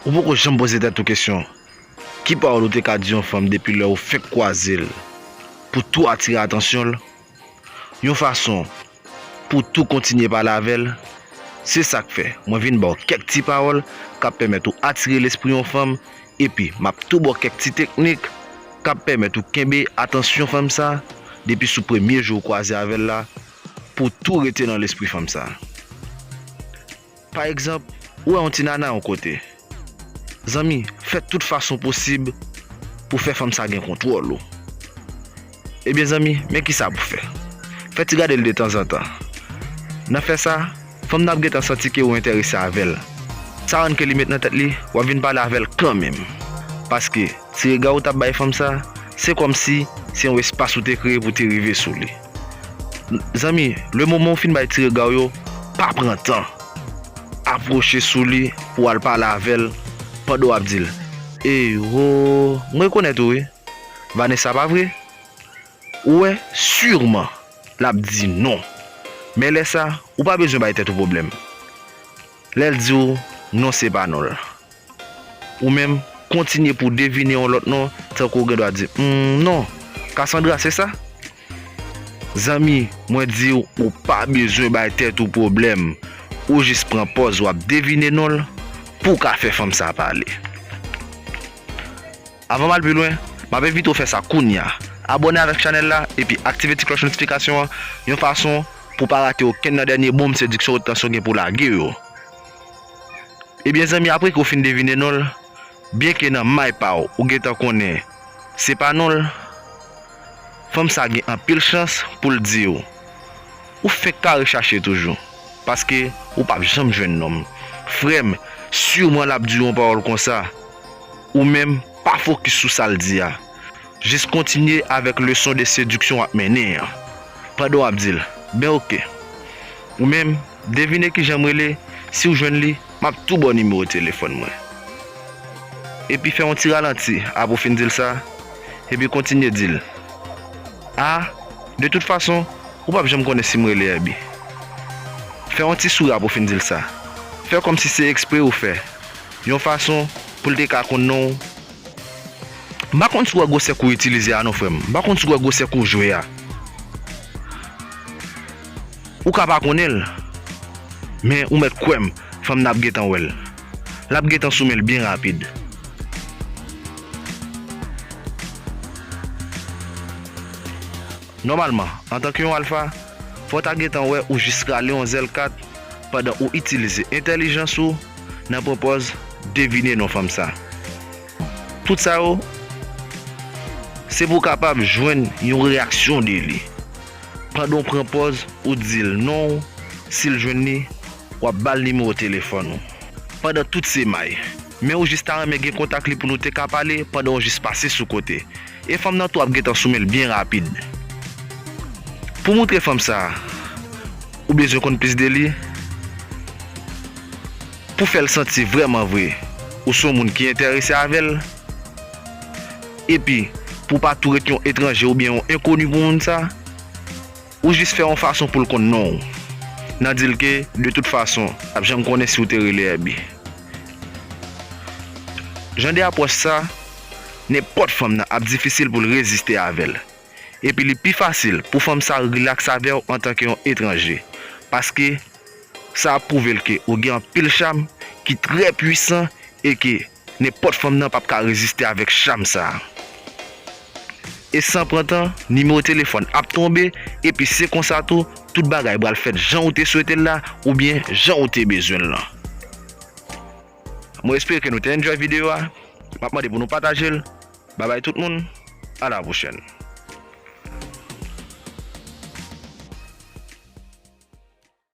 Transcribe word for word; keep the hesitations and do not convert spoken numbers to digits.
Ou poko janm poze tèt ou kesyon, ki pawòl ou te ka di yon fanm depi lè ou fenk kwaze l pou tou atire atansyon l, yon fason pou tou kontinye pale avè l? Se sa k fè mwen vin ba w kèk ti pawòl k ap pèmèt ou atire lespri yon fanm, epi m ap tou ba w kèk ti teknik k ap pèmèt ou kenbe atansyon fanm sa a depi sou premye jou ou kwaze avè l la, pou tou rete nan lespri fanm sa a. Pa egzanp, ou wè yon ti nana yon kote. Zanmi, fè tout fason posib pou fè fanm sa gen kontwòl ou. Ebyen zanmi, men kisa pou fè. Fè ti gade l detanzantan. Nan fè sa, fanm nan ap gentan santi ke ou enterese avè l. Sa rann ke li met nan tèt li, w ap vin pale avè l kanmenm. Paske, ti rega ou t ap bay fanm sa, se kòmsi se yon espas ou te kreye pou te rive sou li. Zanmi, lemoman ou fin bay ti rega w yo, pa pran tan. Apwoche sou li pou w al pale avè l pandan w ap di l, "Ey, ho, m rekonèt ou wi. Vanessa, pa vre?" Ou wè, siman, l ap di non. Men lè sa, ou pa bezwen bay tèt ou pwoblèm. Lè l di w non, se pa non l. Ou menm, kontinye pou w devine yon lòt non, tankou w gen dwa di, "Hmm, non, Cassandra, se sa?" Zanmi, mwen di w, ou pa bezwen bay tèt ou pwoblèm. Ou jis pran pòz w ap devine non l pou w ka fè fanm sa a pale. Avan m al pi lwen, m ap envite w fè sa kounye a. Abòne avèk chanèl la epi aktive ti klòch notifikasyon an yon fason pou w pa rate okenn nan dènye bonm sediksyon ou t tansyon gen pou w lage yo. Ebyen zanmi, apre ke w fin devine non l, byenke nan may pa w ou gentan konnen se pa non l, fanm sa gen anpil chans pou l di w, ou fenk ka rechache toujou, paske ou p ap janm jwenn non m. Frè m, siman l ap di w yon pawòl konsa, ou menm, pa fokis sou sa l di a. Jis kontinye avèk leson de sediksyon w ap mennen an. Pandan w ap di l, "Ben oke." Ou menm, devine kijan m rele, si w jwenn li, m ap tou ba w nimewo telefòn mwen. Epi fè yon ti ralanti apre w fin di l sa, epi kontinye di l, "A, de tout fason, ou p ap janm konnen si m rele Herbie." Fè yon ti souri apre w fin di l sa. Fè kòmsi se ekspre ou fè, yon fason pou l te ka konn non w. M pa konn si w wè gwosè kou w itilize a non, frè m. M pa konn si w wè gwosè kou w jwe a. Ou ka pa konnen l, men ou mèt kwè m, fanm nan ap gentan wè l. L ap gentan sou men l byen rapid. Nòmalman, antanke yon alfa, fò w ta gentan wè ou jis rale yon zèl kat pandan ou itilize entèlijans ou nan pran pòz devine non fanm sa. Tout sa yo, se pou w kapab jwenn yon reyaksyon de li. Pandan w pran pòz, ou di l non w, si l jwenn li, w ap ba l nimewo telefòn ou. Pandan tout se may. Men ou jis ta renmen gen kontak li pou nou te ka pale pandan w jis pase sou kote. E fanm nan tou ap gentan sou men l byen rapid. Pou moutre fanm sa a, ou bezwen konn plis de li. Pou fè l santi vrèman vre, ou se yon moun ki enterese avè l. Epi, pou w pa tou ret yon etranje oubyen yon enkoni pou moun sa, ou jis fè yon fason pou l konn non w. Nan di l ke, de tout fason, l ap janm konnen si w te rele Herbie. Jan de apwòch sa, nenpòt fanm nan ap difisil pou l reziste avè l. Epi li pi fasil pou fanm sa rilaks avè w antanke yon etranje. Paske sa ap pwouve l ke ou gen anpil cham ki trè pwisan e ke nenpòt fanm nan p ap ka reziste avèk cham sa a. E san pran tan, nimewo telefòn ap tonbe, epi se konsa tou, tout bagay pral fèt jan ou te swete l la, oubyen jan ou te bezwen l lan. Mwen espere ke nou te enjoy videyo a. M ap mande pou nou pataje l. Babay tout moun. A la pwochèn.